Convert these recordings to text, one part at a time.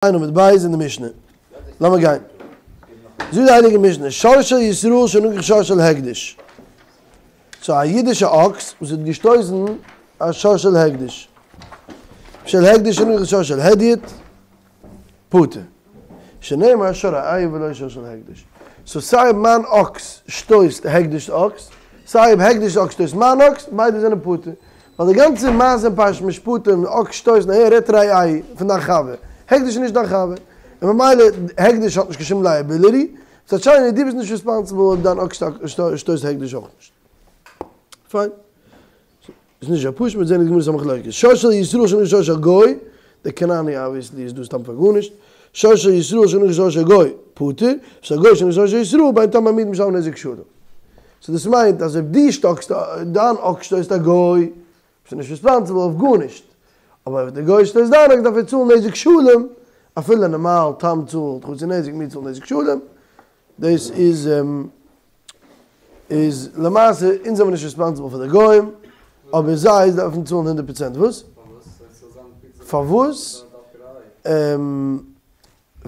עמוד ב' אין די משנה. לאמיר גיין. זאגט די הייליגע משנה, שור של ישראל שנגח שור של הקדש. סאו א אידישע אקס וואס האט געשטויסן א שור של הקדש. של הקדש שנגח שור של הדיוט, פטור. שנאמר שור רעהו ולא שור של הקדש. סאו סיי אויב מיין אקס שטויסט הקדש אקס, סיי אויב הקדש אקס שטויסט מיין אקס, ביידע זענען פטור. ווייל די גאנצע מעשה אין פרשת משפטים, אקס שטויסן אהער רעדט רעהו פון דיין חבר, הקדש איז נישט דיין חבר, און ממילא הקדש האט נישט קיין שום לייעביליטי, מצד שני דו ביסט נישט ריספאנסיבל אויב דיין אקס שטויסט הקדש אויך נישט. פיין. איז נישט אזוי פשוט, מ'וועט זען אין די גמרא ס'איז א מחלוקת. שור של ישראל שנגח שור של גוי, די כנעני אבוויעסלי איז דא סתם פאר גארנישט, שור של ישראל שנגח שור של גוי, פטור, של גוי שנגח שור של ישראל, בין תם בין מועד משלם נזק שלם. סאו דאס מיינט אז אויב דו שטאקסט דיין אקס שטויסט א גוי, ביסטו נישט ריספאנסיבל אויף גארנישט, אבער אויב די גוי שטויסט דיין אקס דארף ער צאלן נזק שלם, אפילו נארמאל תם צאלט חצי נזק מועד צאלט נזק שלם, דאס איז איז למעשה אונז זעמיר נישט ריספאנסיבל פאר די גוים, אבער זיי דארפן צאלן הונדערט פראצענט וואס? פארוואס?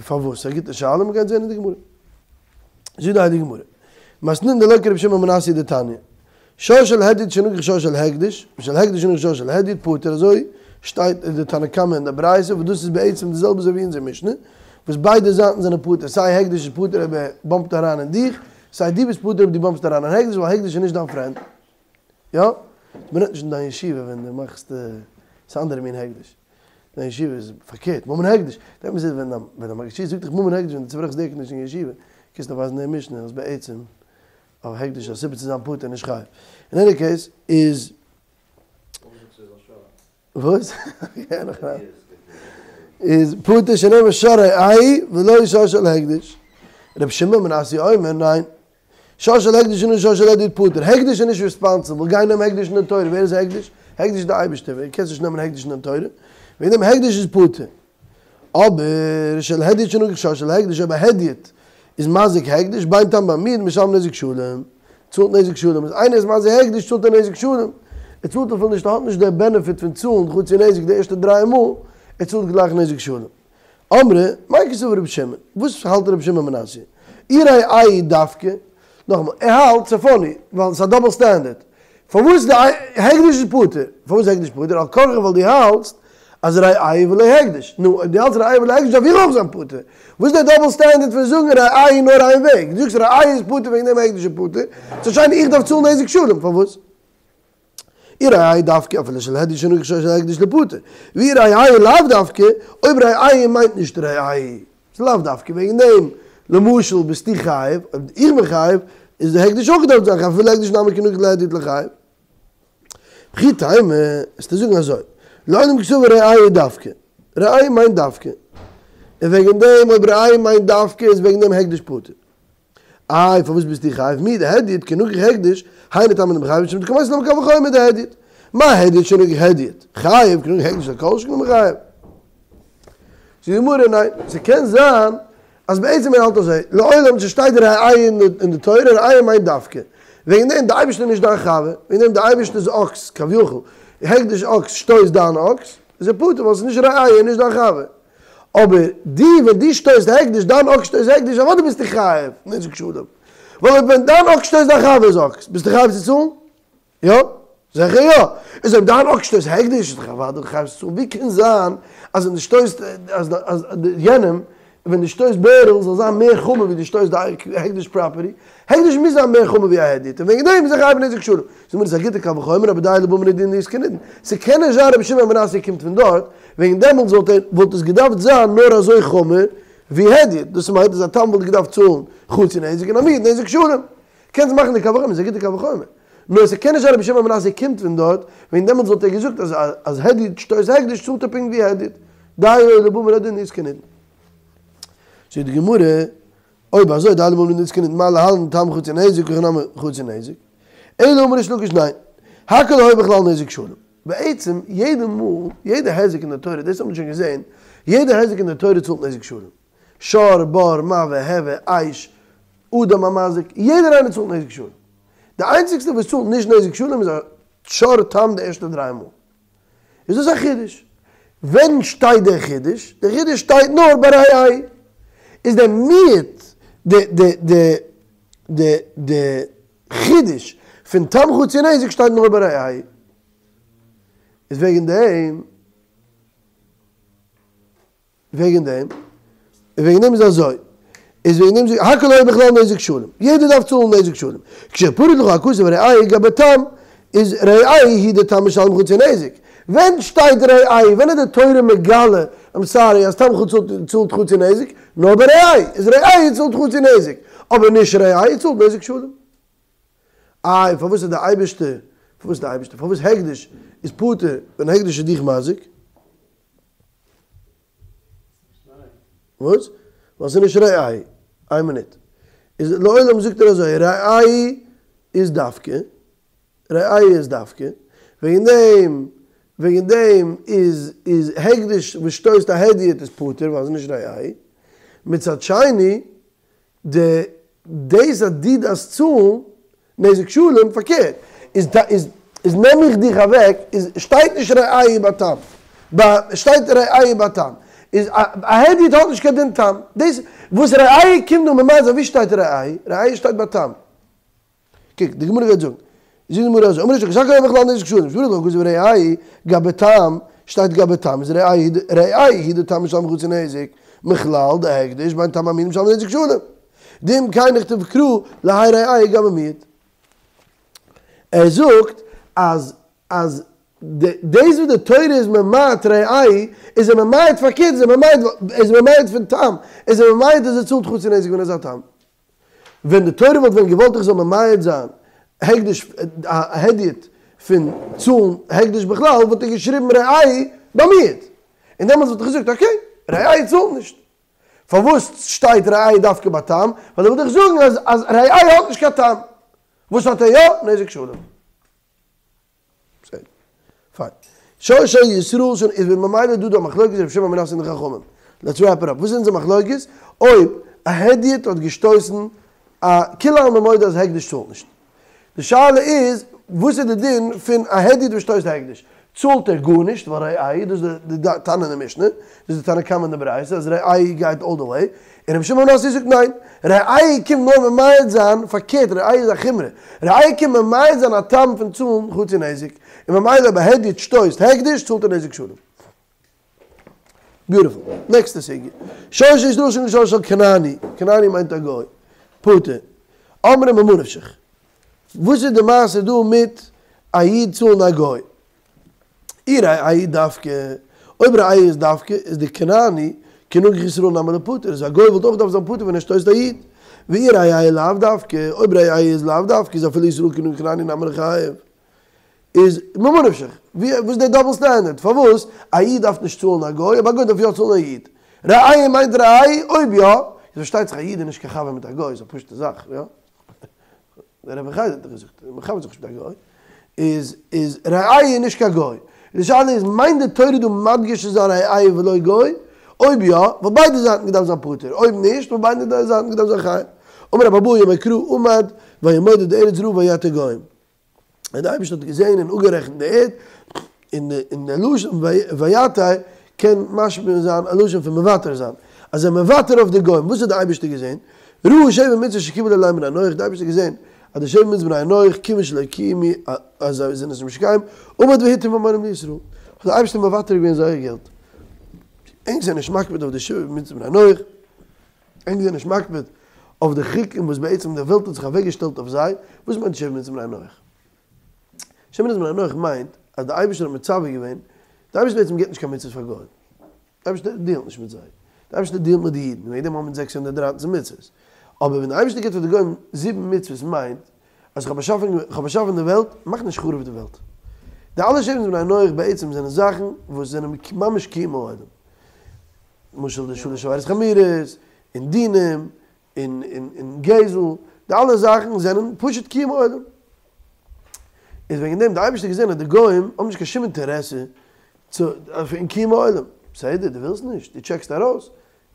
פארוואס? א גוטע שאלה, מ'גייט זען אין די גמרא. זאגט די הייליגע גמרא, מתניתין דלא כרבי שמעון בן מנסיא דתניא, שור של הדיוט שנגח שור של הקדש, ושל הקדש שנגח שור של הדיוט פטור, אזוי שטייט אין די תנא קמא אין די ברייתא, וואס דאס איז בעצם די זעלבע אזוי ווי אונזער משנה, וואס ביידע זייטן זענען פטור, סיי הקדש איז פטור אויב ער באמפט אריין אין דיך, סיי דו ביסט פטור אויב דו באמפסט אריין אין הקדש, ווייל הקדש איז נישט דיין פרענד. יא? מ'רעדט נישט אין דיין ישיבה ווען דו מאכסט, ס'איז אנדערע מין הקדש. דיין ישיבה איז פארקערט, ממון הקדש. דער אמת איז ווען ווען א מגיד שיעור זאגט דיך ממון הקדש ווען דו צוברעכסט די עירקאנדישן אין ישיבה, קענסטו ווייזן די משנה אז בעצם אויף הקדש א סיבה צו זיין פטור נישט חייב. אין עני קעיס איז. וואס? איז פטור שנאמר שור רעהו ולא שור של הקדש. רבי שמעון בן מנסיא אומר ניין. שור של הקדש שנגח שור של הדיוט פטור. הקדש איז נישט ריספאנסיבל. גיי נעם הקדש אין די תורה. ווער איז הקדש? הקדש איז די אייבערשטער. ווער קענסט נישט נעמען הקדש אין די תורה. וועגן דעם הקדש איז פטור. אבער של הדיוט שנגח שור של הקדש אויב א הדיוט איז מזיק הקדש בין תם בין מועד משלם נזק שלם. צאלט נזק שלם. אז איינער איז מזיק הקדש צאלט ער נזק שלם. ער צאלט אפילו נישט ער האט נישט די בענעפיט פון צאלן חצי נזק די ערשטע דריי מאל. ער צאלט גלייך נזק שלם. אמרי, מאי קסבר רבי שמעון? וואס האלט רבי שמעון בן מנסיא? אי רעהו דווקא, נאכאמאל, ער האלט, ס'איז פאני, ווייל ס'איז א דאבל סטענדערט. פארוואס די הקדש איז פטור? פארוואס הקדש פטור? על כרחך ווייל דו האלטסט אז רעהו ולא הקדש. נו, אויב דו האלטסט רעהו ולא הקדש דארף איך אויך זיין פטור. וואס איז דער דאבל סטענדערט פון זאגן רעהו נאר איין וועג? דו זאגסט רעהו איז פטור וועגן דעם הקדש איז פטור, ס'איז שיין איך דארף צאלן נזק שלם, פארוואס? אי רעהו דווקא אפילו של הדיוט שנגח שור של הקדש לא פטור, ואי רעהו לאו דווקא, אויב רעהו מיינט נישט רעהו, ס'איז לאו דווקא וועגן דעם, למשל ביסטו חייב, אויב איך בין חייב, איז די הקדש אויך געדארפט זיין חייב, אפילו הקדש נמי כי נגח להדיוט ליחייב. וכי תימא, וועסטו זאגן אזוי, לעולם קסבר רעהו דווקא, רעהו מיינט דווקא, און וועגן דעם אויב רעהו מיינט דווקא איז וועגן דעם הקדש פטור. איי פארוואס ביסטו חייב מיהו דהדיוט כי נגח הקדש, היינו טעמא דמיחייב משום דקא מייתי לה מקל וחומר דהדיוט. מה הדיוט שנגח הדיוט? חייב כי נגח הקדש לא כל שכן דמיחייב. זאגט די גמרא ניין, ס'קען זיין אז בעצם ער האלט אזוי, לעולם ס'שטייט רעהו אין די תורה, רעהו מיינט דווקא, וועגן דעם די אייבערשטער איז נישט דיין חבר, וועגן דעם די אייבערשטער'ס אקס כביכול, הקדש אקס שטויסט דיין אקס, איז ער פטור ווייל ס'איז נישט רעהו נישט דיין חבר. אבער דו ווען דו שטויסט הקדש, דיין אקס שטויסט הקדש, אוודאי ביסטו חייב נזק שלם. ווייל אויב ווען דיין אקס שטויסט דיין חבר'ס אקס, ביסטו חייב צו צאלן? יא? זיכער יא! איז אויב דיין אקס שטויסט הקדש, איז דאך אוודאי חייב צו צאלן. ווי קען זיין אז ווען דו שטויסט יענעם, ווען דו שטויסט בערל זאל זיין מער חמור ווי דו שטויסט די הקדש פראפערטי? הקדש מוז זיין מער חמור ווי א הדיוט, און וועגן דעם איז ער חייב נזק שלם. זאג מיר, דאס איז א גוטע קל וחומר, אבער דיו לבא מן הנידון דאיתקי נידון. ס'קען נישט זיין רבי שמעון בן מנסיא קומט פון דארט, וועגן דעמאלטס וואלט ער וואלט עס געדארפט זיין נאר אזוי חמור ווי הדיוט, דאס מיינט אז א תם וואלט געדארפט צאלן חצי נזק און א מועד נזק שלם. קענסט מאכן די קל וחומר, ס'איז א גוטע קל וחומר. נאר ס'קען נישט זיין רבי שמעון בן מנסיא קומט פון דארט, וועגן דעמאלטס וואלט ער געזאגט אז אז הדיוט שטויסט הקדש צאלט ער פונקט ווי הדיוט. דיו לבא מן הדין דאיתקי נידון. זאגט די גמרא, אויב אזוי דיו לבא מן הדין דאיתקי נידון מה להלן תם חצי נזק הכא נמי חצי נזק. אלא אמר ריש לקיש ניין. הכל היו בכלל נזק שלם. בעצם יעדע מאל, יעדע היזק אין די תורה, דאס האט מען שוין געזען, יעדע היזק אין די תורה צאלט נזק שלם. שור, בור, מבעה, הבאר, אש, אדם המזיק, יעדער איינער צאלט נזק שלם. די איינציגסטע וואס צאלט נישט נזק שלם איז א שור תם די ערשטע דריי מאל. איז דאס א חידוש? ווען שטייט דער חידוש? דער חידוש שטייט נאר ביי רעהו. איז דער מיעוט, די די די די די חידוש פון תם חצי נזק שטייט נאר ביי רעהו. איז וועגן דעם, וועגן דעם, און וועגן דעם איז אזוי, איז וועגן דעם זאג איך, הכל היה בכלל נזק שלם, יעדער דארף צאלן נזק שלם, כשפרט לך הכתוב רעהו גבי תם, איז רעהו הוא דתם משלם חצי נזק, ווען שטייט רעהו, ווען איז די תורה מגלה, איים סארי, אז תם צאלט חצי נזק, נאר ביי רעהו, איז רעהו צאלט חצי נזק, אבער נישט רעהו צאלט נזק שלם. איי פארוואס איז די אייבערשטער, פארוואס די אייבערשטער, פארוואס הקדש איז פטור ווען הקדש איז דיך מזיק? וואס? ווייל ס'איז נישט רעהו. איין מינוט. איז לעולם זאגט ער אזוי, רעהו איז דווקא, רעהו איז דווקא, וועגן דעם, וועגן דעם איז איז הקדש וואס שטויסט א הדיוט איז פטור ווייל ס'איז נישט רעהו. מצד שני, די דאס אז דו דארפסט צאלן נזק שלם, פארקערט, איז איז איז נעם איך דיך אוועק, איז שטייט נישט רעהו ביי תם, ביי שטייט רעהו ביי תם, איז א הדיוט האט נישט קיין דין תם, דאס וואס רעהו קומט דא ממעט זיין, ווי שטייט רעהו? רעהו שטייט ביי תם. קוק, די גמרא גייט זאגן, זאגט די גמרא אזוי, אמר ריש לקיש הכל היה בכלל נזק שלם, שפרט לך הכתוב רעהו גבי תם, שטייט גבי תם, איז רעהו רעהו הוא דתם משלם חצי נזק, מכלל דהקדש בין תם המינים משלם נזק שלם. דאם כן נכתוב קרא להאי רעהו גבי מועד. ער זאגט אז אז דאס וואס די תורה איז ממעט רעהו איז ער ממעט פארקערט איז ער ממעט איז ער ממעט פון תם, איז ער ממעט אז ער צאלט חצי נזק ווען ער איז א תם. ווען די תורה וואלט ווען געוואלט איך זאל ממעט זיין הקדש א הדיוט פון צאלן הקדש בכלל וואלט ער געשריבן רעהו ביי מועד און דעמאלטס וואלט איך געזאגט אקעי רעהו צאלט נישט. פארוואס שטייט רעהו דווקא ביי תם? ווייל ער וויל דיך זאגן אז אז רעהו האט נישט קיין תם. וואס האט ער יא? נזק שלם. בסדר. פיין. שור של ישראל שוין איז ממילא דא דא מחלוקת רבי שמעון בן מנסיא און די חכמים. לעטס רעפ איט אפ. וואס איז אונזער מחלוקת? אויב א הדיוט האט געשטויסן א כולי עלמא מודה אז הקדש צאלט נישט. די שאלה איז וואס איז די דין פון א הדיוט וואס שטויסט הקדש? צאלט ער גארנישט ווייל רעהו דאס איז די תנא אין די משנה, דאס איז די תנא קמא אין די ברייתא אז רעהו גייט אלל די וועי, און רבי שמעון בן מנסיא זאגט ניין, רעהו קומט נאר ממעט זיין, פארקערט רעהו איז א חומרא, רעהו קומט ממעט זיין א תם פון צאלן חצי נזק, און ממילא אויב א הדיוט שטויסט הקדש צאלט ער נזק שלם. ביוטיפול. נעקסטע סוגיא. שור של ישראל שנגח שור של כנעני, כנעני מיינט א גוי, פטור. אמרי ממה נפשך. וואס איז די מעשה דא מיט א איד צאלן א גוי? אי רעהו דווקא, אויב רעהו איז דווקא, איז די כנעני כי נגח ישראל נמי ליפטר, איז א גוי וואלט אויך דארף זיין פטור ווען ער שטויסט א איד. ואי רעהו לאו דווקא, אויב רעהו איז לאו דווקא, איז אפילו ישראל כי נגח כנעני נמי ליחייב. איז ממה נפשך, ווי וואס איז די דאבל סטענדערד? פארוואס א איד דארף נישט צאלן א גוי, אבער א גוי דארף יא צאלן א איד? רעהו מיינט רעהו, אויב יא, איז פארשטייט זיך א איד איז נישט קיין חבר מיט א גוי, איז א פשוטע זאך, יא? דער רבי חי האט דאך געזאגט, מען חבר'ט זיך נישט מיט א גוי, איז איז רעהו נישט קיין גוי. די שאלה איז, מיינט די תורה דא מדגיש צו זיין רעהו ולא גוי? אויב יא, וואלט ביידע זייטן געדארפט זיין פטור, אויב נישט, וואלט ביידע זייטן געדארפט זיין חייב. אמר רבי אבהו אמר קרא עמד וימודד ארץ ראה ויתר גוים. און דער אייבערשטער האט געזען און אפגערעכנט די ערד, און און די לשון ויתר קען משמע זיין א לשון פון מוותר זיין, אז ער מוותר אויף די גוים, וואס האט די אייבערשטער געזען? ראה שבע מצוות שקיבל עליהם בני נח, די אייבערשטער האט געזען אז די שבע מצוות בני נח כיוון שלא קיימו אז זיי זענען עס נישט מקיים, עמד והתיר ממונם לישראל, האט די אייבערשטער מוותר געווען זייער געלט, ענק זענען נישט מקפיד אויף די שבע מצוות בני נח. ענק זענען נישט מקפיד אויף די חוקים וואס בעצם די וועלט האט זיך אוועקגעשטעלט אויף זיי, וואס מיינט שבע מצוות בני נח? שבע מצוות בני נח מיינט אז די אייבערשטער האט מצווה געווען, די אייבערשטער בעצם גיבט נישט קיין מצוות פאר גוים, די אייבערשטער דיעלט נישט מיט זיי, די אייבערשטער דיעלט מיט די אידן, וועגן דעם האבן מיר 613 מצוות, אבער ווען די אייבערשטער גיבט פאר די גוים זיבן מצוות מיינט אז איך האב באשאפן איך האב באשאפן די וועלט, מאך נישט חרוב די וועלט. די אלע שבע מצוות בני נח בעצם זענען זאכן וואס זענען ממש קיום העולם. למשל די שלש עבירות חמורות, און דינים, און און און גזל, די אלע זאכן זענען פשוט קיום העולם. איז וועגן דעם די אייבערשטער האט געזען אז די גוים האבן נישט קיין שום אינטערעסע צו אין קיום העולם. בסדר, דו ווילסט נישט, דו טשעקסט ארויס,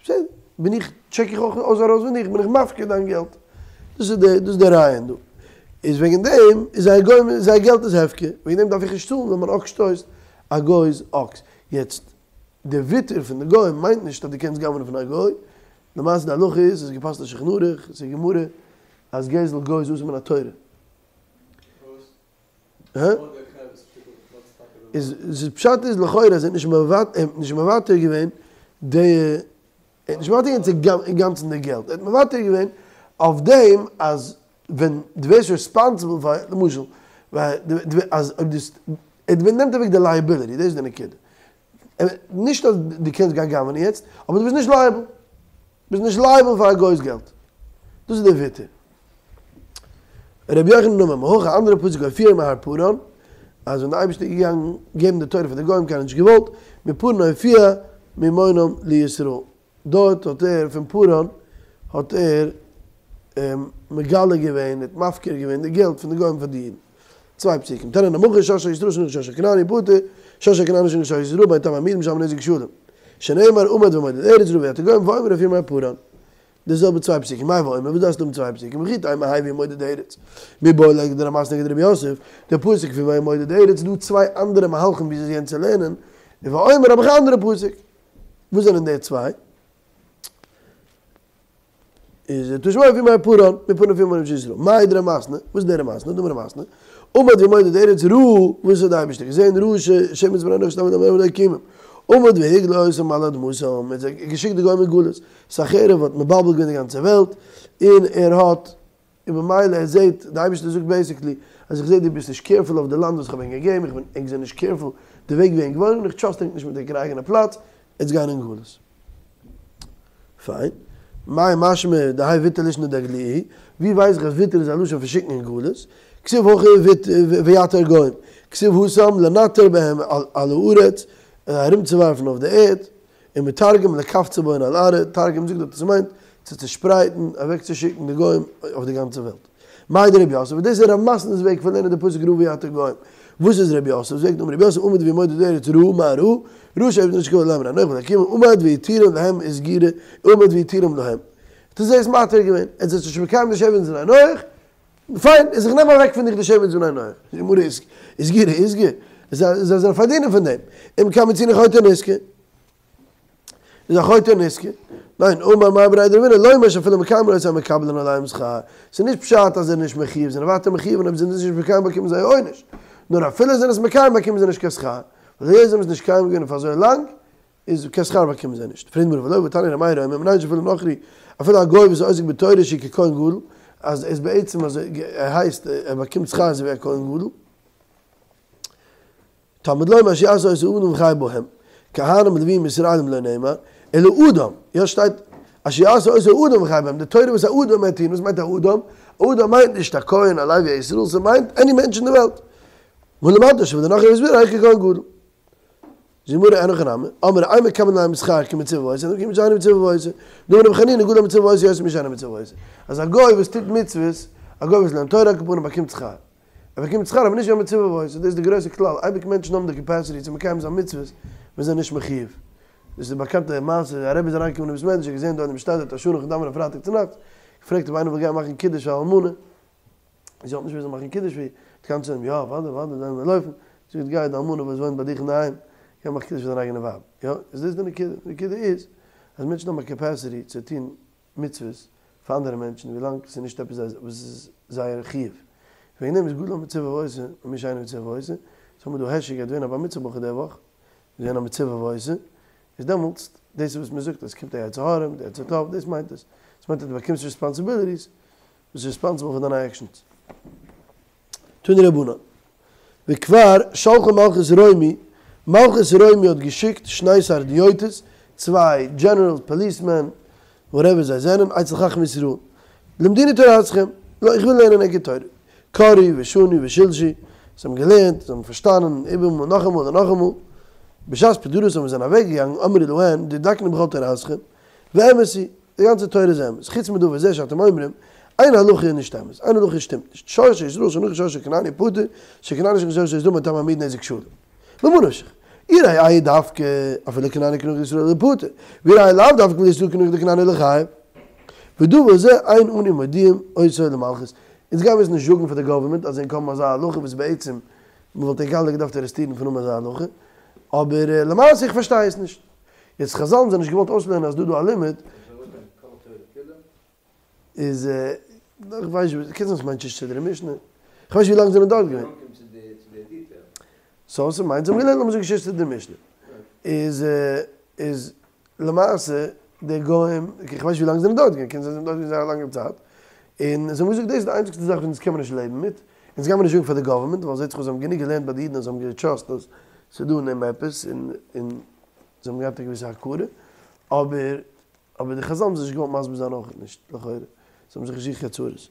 בסדר, בין איך, טשעק איך אויך אויס ארויס ווען איך בין איך מפקיר דיין געלט. דאס איז די, דאס איז די רעיון דא. איז וועגן דעם איז זייער גוים, זייער געלט איז הפקר, וועגן דעם דארף איך נישט צאלן ווען מיין אקס שטויסט א גוי'ס אקס. יעצט. די וויתור פון די גוים מיינט נישט אז דו קענסט גנב'נען פון א גוי, למעשה די הלכה איז, עס איז געפסק'נט אין שולחן ערוך, עס איז גמרא, אז גזל גוי איז אסור מן התורה. הא? איז איז פשט איז לכאורה אז ער האט נישט נישט מוותר געווען די ער האט נישט מוותר געווען צו אינגאנצן די געלט, ער האט מוותר געווען אויף דעם אז ווען דו ווערסט רעספאנסיבל פאר, למשל, אז אויב דו, ער נעמט אוועק די לייעביליטי, דאס איז די נקודה. נישט אז דו קענסט גיין גנב'ענען יעצט, אבער דו ביסט נישט לייעבל. ביסט נישט לייעבל פאר א גוי'ס געלט. דאס איז די ויתור. רבי יוחנן אמר מהכא, א אנדערע פסוק הופיעו מהר פארן, אז ווען די אייבערשטער איז געגאנגען געבן די תורה פאר די גוים קיינער האט נישט געוואלט, מפארן הופיע ממונם לישראל. דארט האט ער, פון פארן, האט ער מגלה געווען, האט מפקיר געווען די געלט פון די גוים פאר די אידן. צוויי פסוקים, תנא נמי הכי שור של ישראל שנגח שור של כנעני פטור, שור של כנעני שנגח שור של ישראל בין תם המועד משלם נזק שלם. שנאמר עמד ומודד ארץ ראה ויתר גוים ואומר הופיעו מהר פארן. די זעלבע צוויי פסוקים, מאי ואומר, וואס דארפסטו האבן צוויי פסוקים, וכי תימא האי וימודד ארץ. מיבעי ליה לכדרב מתנה כדרב יוסף, די פסוק פון וימודד ארץ איז דא צוויי אנדערע מהלכים וויאזוי יענץ צו לערנען, און ואומר האב איך א אנדערע פסוק. וואס זענען די צוויי? איז תא שמע הופיעו מהר פארן, מפארן הופיע ממונם של ישראל. מאי דרב מתנה? וואס איז דער רב מתנה? דאמר רב מתנה. עמד ומודד ארץ ראה, וואס האט די אייבערשטער געזען? ראה שמשמץ בני נח שתם ועם לא קיימים. עמד והגלה אותם על אדמתם, ער האט געשיקט די גוים אין גלות. סנחריב האט מבלבל געווען די גאנצע וועלט, און ער האט און ממילא ער זעהט, די אייבערשטער זאגט בעיסיקלי, אז איך זעה דו ביסט נישט קעירפול אויף די לאנד וואס איך האב ענק געגעבן, איך בין ענק זענען נישט קעירפול די וועג ווי ענק וואוינען, איך טראסט ענק נישט מיט ענקער אייגענע פלאץ, עטס גיין אין גלות. פיין. מאי משמע דהאי ויתור לישנא דאגלויי, ווי ווייס איך אז ויתור איז א לשון פון שיקן אין גלות? כתיב הכא ויתר גוים, כתיב התם לנטר בהם על הארץ, ארומצואווארפן אויף די ערד, ומתרגם לקפצא בהון על ארעא, תרגום זאגט דארט אז ס'מיינט צו צושפרייטן, אוועקצושיקן די גוים אויף די גאנצע וועלט. מאי דרב יוסף, דאס איז רב מתנה'ס וועג פון לערנען די פסוק ראה ויתר גוים. וואס איז רב יוסף'ס וועג? דאמר רב יוסף עמד וימודד ארץ ראה מה ראה, ראה שבט בני נח שקבע להם בני נח ולא קיימו, עמד והתירם להם איתגורי, עמד והתירם להם. האט ער זיי עס מתיר געווען, עטס זענטס נישט מקיים די שבע מצוות בני נח, פיין, איז איך נעם אוועק פון דיך די שבע מצוות בני נח. די גמרא איז איתגורי איתגר, זיי זאלן פארדינען פון דעם. אם כן מצינו חוטא נשכר. איז א חוטא נשכר. ניין, אמר מר בריה דרבינא, לומר שאפילו מקיימין אותן אין מקבלין עליהם שכר. ס'איז נישט פשט אז זיי זענען נישט מחויב, זיי זענען ווייטער מחויב און אויב זיי זענען עס נישט מקיים באקומען זיי א עונש. נאר אפילו זיי זענען עס מקיים באקומען זיי נישט קיין שכר. ווייל היות זיי האבן עס נישט מקיים געווען אויף אזוי לאנג, איז קיין שכר באקומען זיי נישט. פרעגט די גמרא ולא והתניא ר' מאיר אומר מנין שאפילו נכרי, אפילו א גוי וואס איז עוסק בתורה שהוא ככהן גדול, אז ער איז בעצם אזוי, ער הייסט, ער באקומט שכר אזוי ווי א כהן גדול. תלמוד לומר אשר יעשה אותו האדם וחי בהם, כהנים לוויים ישראלים לא נאמר, אלא אדם, יא שטייט אשר יעשה אותו האדם וחי בהם, די תורה וואס א אדם וועט טון, וואס מיינט א אדם? א אדם מיינט נישט א כהן א לוי א ישראל, ס'מיינט עני מענטש אין די וועלט. הא למדת שאפילו נכרי העוסק בתורה ככהן גדול. זאגט די גמרא אין הכי נמי, אמרי אין מקבלין עליהם שכר כמצווה ועושה, אלא כמי שאינו מצווה ועושה, דאמר רבי חנינא גדול המצווה ועושה יותר ממי שאינו מצווה ועושה. אז א גוי וואס טוט מצוות, א גוי וואס לערנט תורה על כל פנים באקומט שכר. ער באקומט שכר אבער נישט ווי א מצווה ועושה, דאס איז די גרויסע כלל, אייביג מענטשן האבן די קעפעסיטי צו מקיים זיין מצוות ווען זיי זענען נישט מחויב. דאס איז די באקאנטע מעשה, א רבי איז אריינגעקומען אין בית מדרש, ער האט געזען דארט ווי מ'שטייט דארט א שעה נאכן דאווענען פרייטאג צונאכטס, געפרעגט אויב איינער וויל גיין מאכן קידוש פאר א אלמנה, זי האט נישט ווער זאל מאכן קידוש פאר איר, האט קיינער צו אים, יא אוודאי אוודאי זיי מיר לויפן, זאגט גיי די אלמנה וואס וואוינט ביי דיך אינדערהיים, גיי מאך קידוש פאר דיין אייגענע ווייב, יא, איז דאס די נקודה, די נקודה איז אז מענטשן האבן א קעפעסיטי צו טון מצוות פאר אנדערע מענטשן ווילאנג ס'איז נישט עפעס וואס איז זייער חיוב, וועגן דעם איז גדול המצווה ועושה ממי שאינו מצווה ועושה, סאו האמיר דא העשי גייט ווערן א בר מצוה בחור די וואך, איז געווען א מצווה ועושה, איז דעמאלטס, דאס איז וואס מ'זאגט אז ס'קומט א יצר הרע מיט די יצר טוב, דאס מיינט עס, עס מיינט אז דו באקומסט רעספאנסיביליטיס, ביסט ריספאנסיבל פאר דיינע עקשאנס. תנו רבנן. וכבר שלחה מלכות רומי, מלכות רומי האט געשיקט שני סרדיוטות, צוויי דזשענעראלס, פאליסמען, וואטעווער זיי זענען, אצל חכמי ישראל. למדונו תורתכם, לא, איך וויל לערנען ענקער תורה. קראו ושנו ושילשו, זיי האבן געלערנט, זיי האבן פארשטאנען, איבערמאל, נאכאמאל און נאכאמאל. בשעת פדרתם ווען זיי זענען אוועקגעגאנגען, אמרו להן, דקדקנו בכל תורתכם, ואמת היא. די גאנצע תורה איז אמת, חוץ מדבר זה שאתם אומרים, איין הלכה איז נישט אמת, איין הלכה שטימט נישט, שור של ישראל שנגח שור של כנעני פטור, שור כנעני שנגח שור של ישראל בין תם המועד נזק שלם. ממה נפשך? אי ראיה דווקא, אפילו כנעני כי נגח ישראל ליפטר, ואי ראיה לאו דווקא אפילו ישראל כי נגח דכנעני ליחייב. ודבר זה אין אנו מודיעים אותו למלכות. אונז גיימיר עס נישט זאגן פאר די גאווערמענט אז ענק האבן אזא הלכה וואס בעצם מ'וואלט ענק אלע געדארפט ארעסטירן פון האבן אזא הלכה, אבער למעשה איך פארשטיי עס נישט. יעצט חזל האבן זיי נישט געוואלט אויסלערנען אז דא דא א לימוד. איז איך ווייס נישט, קען זיין ס'מיינט ששה סדרי משנה, איך ווייס נישט ווי לאנג זיי זענען דארט געווען. סאו ס'מיינט זיי האבן געלערנט לאמיר זאגן ששה סדרי משנה. איז איז למעשה די גוים, איך ווייס נישט ווי לאנג זיי זענען דארט געווען, קען זיין זיי זענען דארט געווען זייער א לאנגע צייט, און זיי האבן געזאגט דאס איז די איינציגסטע זאך וואס אונז קען מען נישט לעבן מיט, אונז גיימער נישט זאגן פאר די גאווערמענט, ווייל זעט זיך אויס זיי האבן גענוג געלערנט ביי די אידן אז זיי האבן געטראסט אז ס'איז דא אין דעם עפעס, און און זיי האבן געהאט א געוויסע הכרה, אבער אבער די חזל האבן זיי נישט געוואלט מסביר זיין אויך נישט, לכאורה, זיי האבן זיך געזוכט קיין צרות.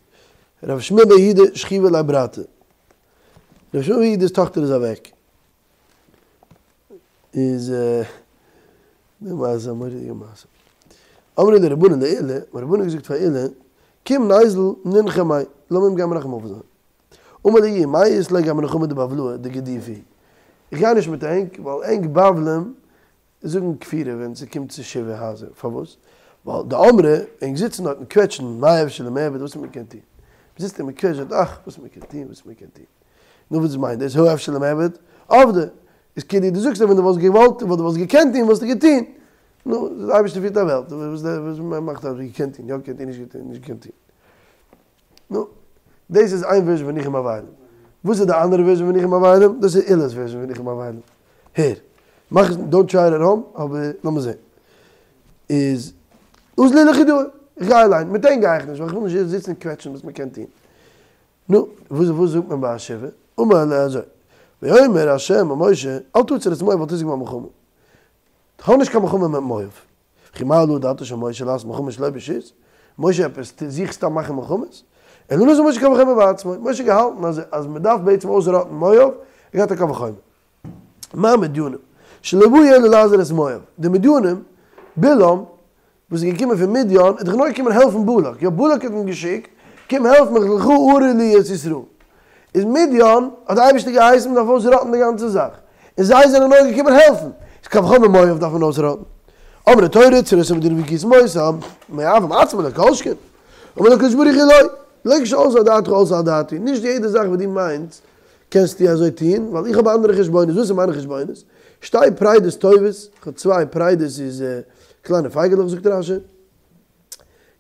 רב שמואל בר יהודה שכיבא ליה ברתא, רב שמואל בר יהודה'ס טאכטער איז אוועק. איז די מעשה א מורא'דיגע מעשה. אמרו ליה רבנן לעולא, האבן רבנן געזאגט פאר עולא, קום ניזיל ננחמיה, לאמיר אים גיין מנחם אבל זיין. אמר להו, מאי אית ליה גבי נחמה דבבלאי דגידופא. איך גיי נישט מיט ענק, ווייל ענק בבלים זאגן כפירה ווען ס'קומט צו שבעה הייזער. פארוואס? ווייל דאמרי, ענק זיצן דארט און קוועטשן, מאי אפשר למעבד, וואס מען קען טון. מ'זיצט און מ'קוועטשט דארט, אך, וואס מען קען טון, וואס מען קען טון. נו וואס מיינט דאס הא אפשר למעבד? עבדי! איז כאילו דו זאגסט אז ווען דו וואלסט געוואלט וואלט דו וואלסט געקענט טון וואלסטו געטון. נו, די אייבערשטער פירט א וועלט, וואס וואס מאכט אז געקענט טון, יא געקענט טון, נישט געטון, נישט געקענט טון. נו, דאס איז איין ווערזשן פון ניחום אבלים. וואס איז די אנדערע ווערזשן פון ניחום אבלים? דאס איז עולא'ס ווערזשן פון ניחום אבלים. הער, מאך עס, דאנט טריי איט עט האום, אבער לאמיר זען. איז, אזלי לחודאי, איך גיי אליין, מיט ענק גיי איך נישט, ווייל איך וויל נישט זיצן און קוועטשן וואס מען קען טון. נו, וואס וואס זאגט מען ביי א שבעה? אמר ליה אזוי, ויאמר ה' אל משה, אל תצר את מואב ואל תשגה בם מלחמה. האב נישט קיין מלחמה מיט מואב. וכי מה עלה דעתו של משה לעשות מלחמה שלא ברשות? משה עפעס זוכט סתם מאכן מלחמות? אלא נשא משה קל וחומר בעצמו. משה האט געהאלטן אז אז מען דארף בעצם אויסראטן מואב, ער געהאט א קל וחומר. מה מדינים? שלא באו אלא לעזור את מואב. די מדינים, בלעם, וואס איז געקומען פון מדין, איז דאך נאר געקומען העלפן בלק, יא בלק האט אים געשיקט, קום העלף מיך לכה ארה לי את ישראל. איז מדין, האט די אייבערשטער געהייסן מען דארף אויסראטן די גאנצע זאך, און זיי זענען נאר געקומען העלפן, איז קל וחומר מואב דארף מען אויסראטן. אמרה התורה צרור את המדינים והכיתם אותם, מואבים עצמם לא כל שכן. אמר לו הקדוש ברוך הוא לא, לא כשעלתה על דעתך עלתה על דעתי, נישט יעדע זאך וואס דו מיינסט קענסטו אזוי טון, ווייל איך האב אנדערע חשבונות, וואס איז מיינע חשבונות? שתי פרדות טובות, איך האב צוויי פרדות איז קליינע פייגעלעך זאגט רש"י,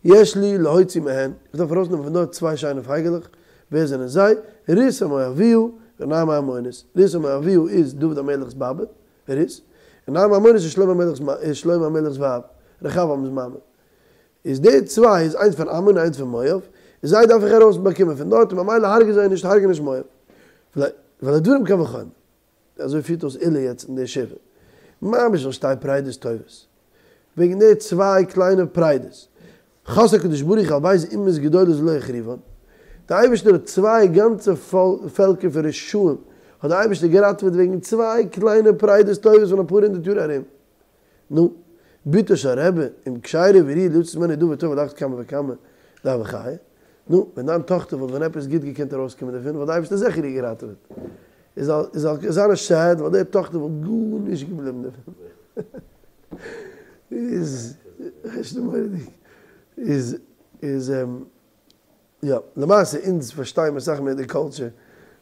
יש לי להוציא מהן, איך דארף ארויסנעמען פון דארט צוויי שיינע פייגעלעך, ווער זענען זיי? רות המואביה ונעמי העמונית, רות המואביה איז דוד המלך'ס באבע, רות, און נעמי העמונית איז שלמה המלך'ס ווייב, רחבעם'ס מאמע. איז די צוויי איז איינס פון עמון און איינס פון מואב, און זיי דארף איך ארויס באקומען פון דארט און ממילא הרגע זיי נישט הרגע נישט מואב. והלא דברים קל וחומר. אזוי פירט אויס עולא יעצט אין די שבעה. מה בשביל שתי פרדות טובות. וועגן די צוויי קליינע פרדות. חס הקדוש ברוך הוא על ב' אומות גדולות ולא החריבן. די אייבערשטער האט צוויי גאנצע פעלקער פון רשעים האט די אייבערשטער געראטעוועט וועגן צוויי קליינע פרדות טובות פון אפאר הונדערט יאר ארום. נו, בתו של רבי, אם כשרה וראויה לצאת ממנה דבר טוב על אחת כמה וכמה דהואי חיה. נו, ווען דיין טאכטער וואלט ווען עפעס גוט געקענט ארויסקומען דערפון וואלט די אייבערשטער זיכער איר געראטעוועט. עס זאל זיין א שאד ווייל די טאכטער וואלט גארנישט געבליבן דערפון. איז, מורא'דיג. איז, איז. יא, למעשה אונז פארשטייען מיר אסאך מער די קולטשער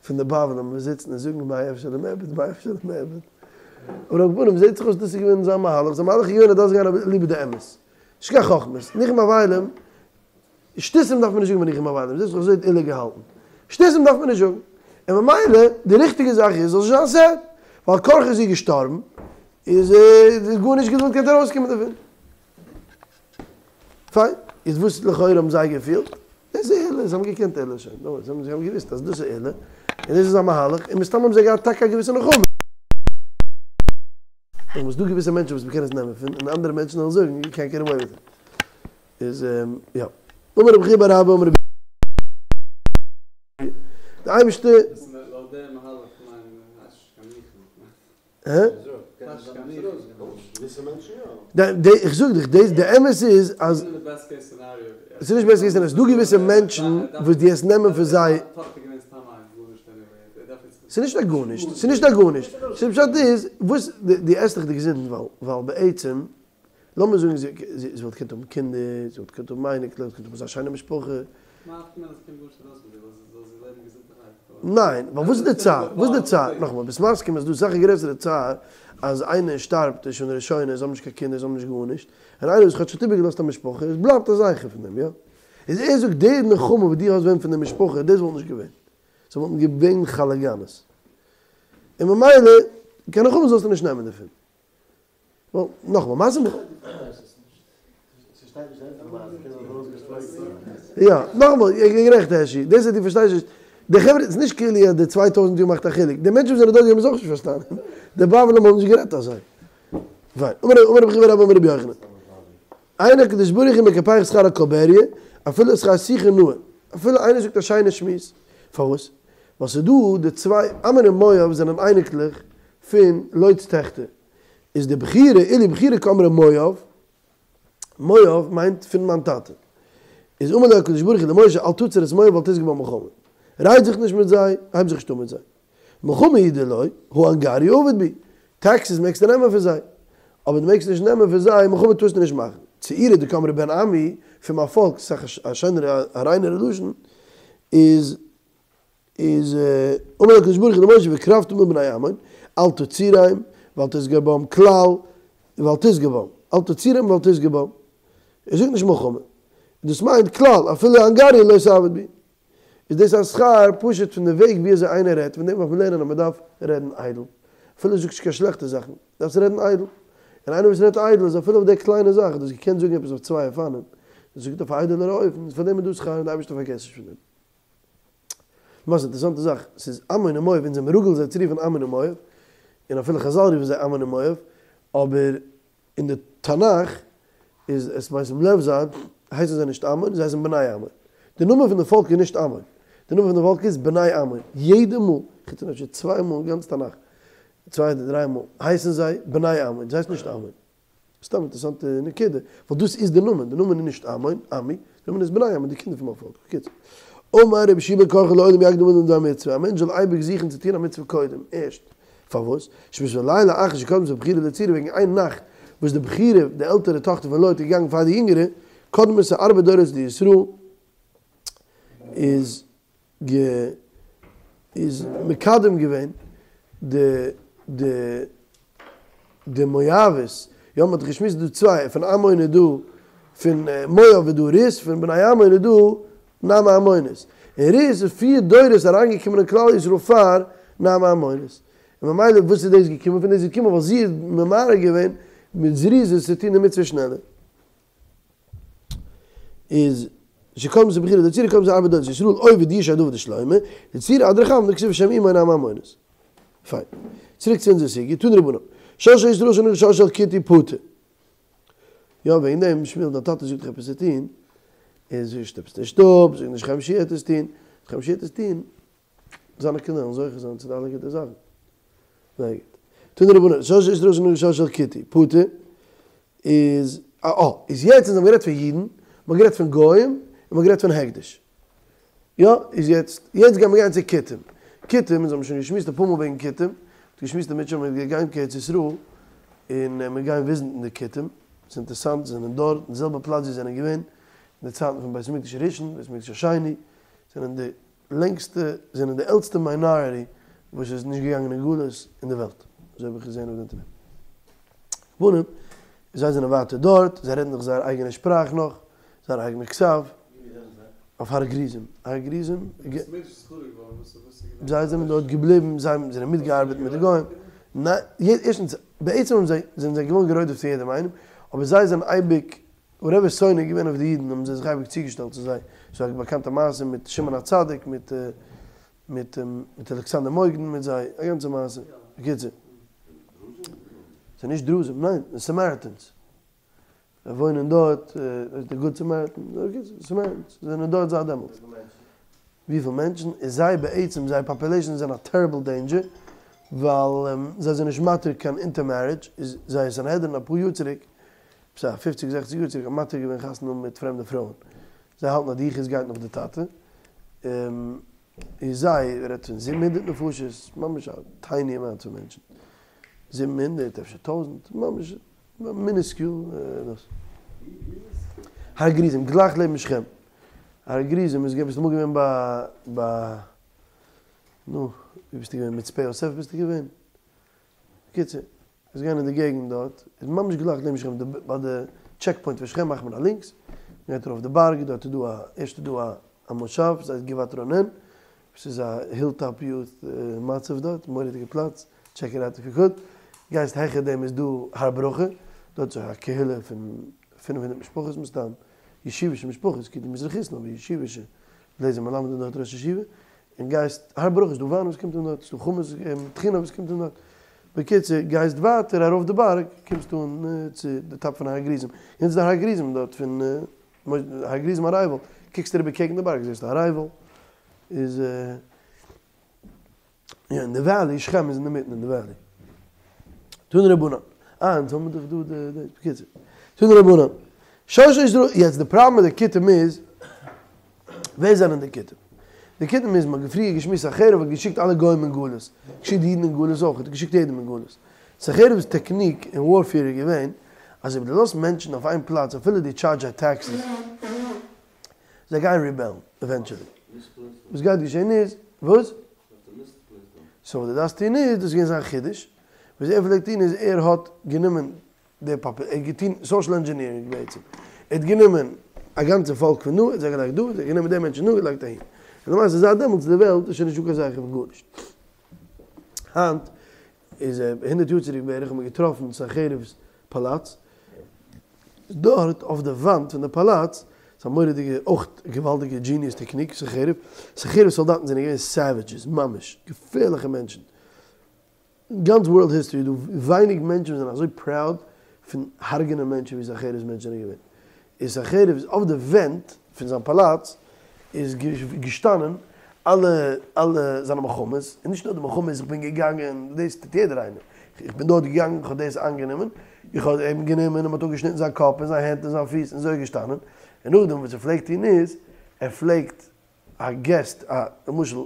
פון די בבלים וואס זיצן און זאגן מה אפשר למעבד מה אפשר למעבד. אבער על כל פנים זעט זיך אויס דאס איז געווען זיין מהלך, זיין מהלך איז געווען אז דאס גיין אליבא דאמת. נישט קיין חכמות, ניחום אבלים, שטותים דארף מען נישט זאגן ביי ניחום אבלים, זעט זיך אזוי האט עולא געהאלטן. שטותים דארף מען נישט זאגן. און ממילא די ריכטיגע זאך איז זאל זי נישט זיין סעד, ווייל כורחה איז זי געשטארבן, איז גארנישט גוט וואלט געקענט ארויסקומען דערפון. פיין, איז וואס לכאורה האבן זיי געפילט? דאס איז עולא, זיי האבן געקענט עולא שוין, נו, זיי האבן געוואוסט אז דאס איז עולא, און דאס איז א מהלך, און מסתם האבן זיי געהאט טאקע א געוויסע נחמה. און ס'דא געוויסע מענטשן וואס מ'קען עס נעמען פון, און אנדערע מענטשן וועלן זאגן, יו קענט געט עוועי וויט איט. איז יא. אמר רבי חייא בר אבא אמר רבי די אייבערשטער. לויט דעם מהלך מיין איך קיין ניחום. איך זאג דיך, דאס די אמת איז אז. ס'איז נישט בעסט קעיס סענעריאו, ס'דא געוויסע מענטשן וואס דו העסט נעמען פון זיי. ס'איז נישט א גארנישט, ס'איז נישט א גארנישט, ס'איז פשט איז, וואס דו עסט דיך די געזונט ווייל ווייל בעצם, לאמיר זאגן זי זי וואלט געקענט האבן קינדער, זי וואלט געקענט האבן אייניקלעך, זי וואלט געקענט האבן אזא שיינע משפחה. ניין, ווייל וואס איז די צער? וואס איז די צער? נאכאמאל, ביסט מסכים אז דא איז אסאך א גרעסערע צער אז איינער שטארבט איז שוין ראשונה, זיי האבן נישט קיין קינדער, זיי האבן נישט גארנישט, און איינער וואס כאטש האט איבערגעלאזט א משפחה, עס בלייבט א זכר פון דעם, יא? איז ער זאגט די נחמה וואס דו האסט ווען פון די משפחה, דאס וואלט נישט געווען. ס'וואלטן געווען כאליגאנעס. און ממילא, קיין נחמה זאלסטו נישט נעמען דערפון. ווייל, נאכאמאל, מעשה מ. יא, נאכאמאל, גערעכט הערשי, דאס אז דו פארשטייסט נישט, די חברה, ס'איז נישט כאילו אז די 2000 יאר מאכט א חילוק, די מענטשן וואס זענען דארט האבן עס אויך נישט פארשטאנען, די בבלים האבן נישט גערעדט אזוי. פיין, אמר רבי חייא בר אבא אמר רבי יוחנן, אין הקדוש ברוך הוא מקפח שכר על כל בריה, אפילו שכר שיחה נאה, אפילו איינער זאגט א שיינע שמועס, פארוואס? ווייל ס'איז דא די צוויי, עמון און מואב זענען אייניקלעך פון לוט'ס טעכטער, איז די בכירה, אילו בכירה קאמרי מואב, מואב מיינט פון מיין טאטע, איז אמר לו הקדוש ברוך הוא למשה אל תצר את מואב ואל תשגה בם מלחמה, רייץ זיך נישט מיט זיי, הייב זיך נישט אן מיט זיי. מלחמה הוא דלא, הא אנגריא עביד בהו, טעקסעס מעגסטו נעמען פון זיי, אבער דו מעגסט נישט נעמען פון זיי, מלחמה טארסטו נישט מאכן. צעירה דקאמרי בן עמי, פון מיין פאלק, ס'איז א שענערע א ריינערע לשון, איז איז אמר לו הקדוש ברוך הוא למשה והקרבת מול בני עמון, אל תצורם, ואל תשגה בם כלל, ואל תשגה בם, אל תצורם ואל תשגה בם. ער זאגט נישט מלחמה. דאס מיינט כלל, אפילו אנגריא לא תעביד בהו. איז דאס א שכר פשוט פון די וועג ווי אזוי איינער רעדט, פון דעם דארף מען לערנען אז מען דארף רעדן איידל. אפילו זאגסט נישט קיין שלעכטע זאכן, דארפסט רעדן איידל. און איינער וואס רעדט איידל איז אפילו אויף די קליינע זאך, דו האסט געקענט זאגן עפעס אויף צוויי אופנים, דאס זאגט אויף א איידעלערע אופן, איז פאר דעם איז דא שכר און די אייבערשטער פארגעסט נישט פון דעם. למעשה אינטערעסאנטע זאך, ס'איז עמון און מואב, אונז זעמיר רגיל זיי צו רופן עמון און מואב, און אפילו חזל רופן זיי עמון און מואב, אבער אין די תנך איז עס מוזט שמים לב זיין, הייסן זיי נישט עמון, זיי הייסן בני עמון. די נאמען פון די פאלק איז נישט עמון, די נאמען פון די פאלק איז בני עמון, יעדע מאל, חוץ פון אפשר צוויי מאל אין גאנץ תנך, צוויי אדער דריי מאל, הייסן זיי בני עמון, זיי הייסן נישט עמון. סתם אינטערעסאנטע נקודה, ווייל דאס איז די נאמען, די נאמען איז נישט עמון, עמי, די נאמען איז בני עמון, די קינדער פון מיין פאלק. בקיצור. אמר רבי יהושע בן קרחה לעולם יקדים אדם דבר מצוה, א מענטש זאל אייביג זוכן צו טון א מצוה קודם, ערשט. פארוואס? שבשביל לילה אחת שקדמתה בכירה לצעירה וועגן איין נאכט וואס די בכירה, די עלטערע טאכטער פון לוט איז געגאנגען פאר די יונגערע, קדמתה ארבע דורות לישראל, איז גע איז מקדם געווען די די די מואבית, יא מ'האט דאך געשמועסט דא צוויי, פון עמון איז דא, פון מואב איז דא רות, פון בני עמון איז דא נעמה העמונית, און רות איז פיר דורות אריינגעקומען אין כלל ישראל פאר נעמה העמונית, און ממילא וואס איז דאס געקומען פון דאס איז געקומען ווייל זי איז ממהר געווען מיט זריזות צו טון די מצוה שנעלער. איז שקדמתה בכירה לצעירה קדמתה ארבע דורות לישראל עובד ישי דוד ושלמה לצעירה עד רחבעם דכתיב ושם אמו נעמה העמונית. פיין. צוריק צו אונזער סוגיא, תנו רבנן. שור של ישראל שנגח שור של כותי פטור. יא וועגן דעם שמואל דיין טאטע זאגט דיך עפעס צו טון, איז שטופסט נישט אפ, זאג נישט חיים שיע העט עס טון, חיים שיע העט עס טון, זיינע קינדער וועלן זוכה זיין צו די אלע גוטע זאכן. זייער גוט. תנו רבנן, שור של ישראל שנגח שור של כותי, פטור, איז, אה, אה, איז יעצט אונז האבן גערעדט פון אידן, מ'האט גערעדט פון גוים, און מ'האט גערעדט פון הקדש. יא, איז יעצט, יעצט גיימיר גיין צו כותים. כותים, אונז האבן שוין געשמועסט אפאר מאל וועגן כותים, מ'האט געשמועסט אז מירצעשעם מ'וועט גיין קיין ארץ ישראל, און מ'וועט גיין וויזיטן די כותים, ס'איז אינטערעסאנט, זיי זענען דארט, אין די זעלבע פלאץ ווי זיי זענען געווען אין די צייטן פון בית המקדש הראשון, בית המקדש השני, זענען די לענגסטע, זענען די עלטסטע מיינאריטי וואס איז נישט געגאנגען אין גלות אין די וועלט, אזוי האב איך געזען אויף די אינטערנעט. פנים, זיי זענען ווייטער דארט, זיי רעדן דאך זייער אייגענע שפראך נאך, זייער אייגענע כתב, אויף הר גריזים, הר גריזים, זיי זענען דארט געבליבן, זיי זענען מיטגעארבעט מיט די גוים, ניין, ערשטנס, בעצם האבן זיי, זענען זיי געווארן גערודפ'ט פון יעדעם איינעם, אבער זיי זענען אייביג, וואטעווער שונא איז געווען אויף די אידן האבן זיי זיך אייביג צוגעשטעלט צו זיי, ס'איז א באקאנטע מעשה מיט שמעון הצדיק מיט מיט מיט אלכסנדר מוקדון מיט זיי, א גאנצע מעשה, בקיצור. ס'איז נישט דרוזים, ניין, די סאמאריטענס. זיי וואוינען דארט, די גוד סאמאריטענס, סאמאריטענס, זיי זענען דארט זייט דעמאלטס. וויפיל מענטשן? איז זיי בעצם, זייער פאפולעישאן איז אין א טעריבל דעינדזשער, ווייל זיי זענען נישט מתיר קיין אינטערמערידזש, איז זייער סנהדרין אפאר יאר צוריק, עפעס א פופציג זעכציג יאר צוריק האט מתיר געווען חתונה האבן מיט פרעמדע פרויען. זיי האלטן אז די יחוס גייט נאך די טאטע. איז זיי, רעדט פון 700 נפשות, ממש א טייני אמאונט פון מענטשן. 700, אפשר 1000, ממש מיניסקיול דאס. הר גריזים, גלייך לעבן שכם. הר גריזים איז געווען, ביסט אמאל געווען ביי ביי. נו, ווי ביסטו געווען? מצפה יוסף ביסטו געווען? בקיצור, איז געווען אין די געגנט דארט, איז ממש גלייך נעבן שכם, ביי די טשעק פוינט פון שכם מאכט מען א לינקס, מען גייט ארויף די בארג, דארט איז דא א, ערשט איז דא א א מושב, ס'הייסט גבעת רונן, וואס איז א היל טאפ יוט מצב דארט, מורא'דיגע פלאץ, טשעק איט אוט איף יו קוד, גייסט העכער דעם איז דא הר ברכה, דארט איז א קהילה פון 500 משפחות מסתם, ישיבישע משפחות, כאילו מזרחיסטן אבער ישיבישע, לעזער מלמד איז דארט ראש ישיבה, און גייסט הר ברכה איז דא וויין וואס קומט פון דארט, ס'דא חומוס טחינה וואס קומט פון דארט, בקיצור גייסט ווייטער ארויף די בארג קומסטו אן צו די טאפ פון הר גריזים, יענץ איז די הר גריזים דארט פון הר גריזים הר עיבל, קוקסט אריבער קעגן די בארג זעסטו הר עיבל איז יא אין די וועלי, שכם איז אינמיטן אין די וועלי. תנו רבנן, אה אונז האבן דאך דא די די, בקיצור. תנו רבנן, שור של ישראל, יעצט די פראבלעם מיט די כותים איז, ווער זענען די כותים? די כותים איז, מ'האט פריער געשמועסט סנחריב האט געשיקט אלע גוים אין גלות, געשיקט די אידן אין גלות אויך, האט געשיקט יעדעם אין גלות. סנחריב'ס טעקניק אין ווארפעיר איז געווען, אז אויב דו לאזט מענטשן אויף איין פלאץ אפילו דו טשארדזש זיי טעקסעס, זיי גייען ריבעלן עווענטשעלי. וואס גייט געשען איז, וואס? סאו וואס דו דארפסט טון איז, דאס איז געווען זיין חידוש, וואס ער פלעגט טון איז ער האט גענומען די פאפ, ער האט געטון סאושעל ענדזשינירינג בעצם, ער האט גענומען א גאנצע פאלק פון דא, ער האט זיי געלייגט דא, ער האט גענומען די מענטשן דא און געלייגט אהין. און למעשה זייט דעמאלטס אין די וועלט איז שוין נישטא קיין זכר פון גארנישט. היינט איז הונדערט יאר צוריק בערך האט מען געטראפן סנחריב'ס פאלאץ, דארט אויף די וואנט פון די פאלאץ, ס'איז א מורא'דיגע אויך געוואלדיגע דזשיניעס טעקניק, סנחריב, סנחריב'ס סאלדאטן זענען געווען סעוועדזשעס, ממש געפערליכע מענטשן, אין גאנץ ווארלד היסטארי איז דא ווייניג מענטשן וואס זענען אזוי פראוד פון הרג'נען מענטשן ווי סנחריב'ס מענטשן זענען געווען. איז סנחריב איז אויף די ווענט פון זיין פאלאץ איז געשטאנען אלע אלע זיינע מלחמות, און נישט נאר די מלחמות איך בין געגאנגען, דאס טוט יעדער איינער, איך בין דארט געגאנגען איך האב דאס איינגענומען, איך האב אים גענומען און מען האט אפגעשניטן זיין קאפ און זיין הענט און זיין פיס און אזוי געשטאנען, און נאכדעם וואס ער פלעגט טון איז, ער פלעגט א געסט, א, למשל,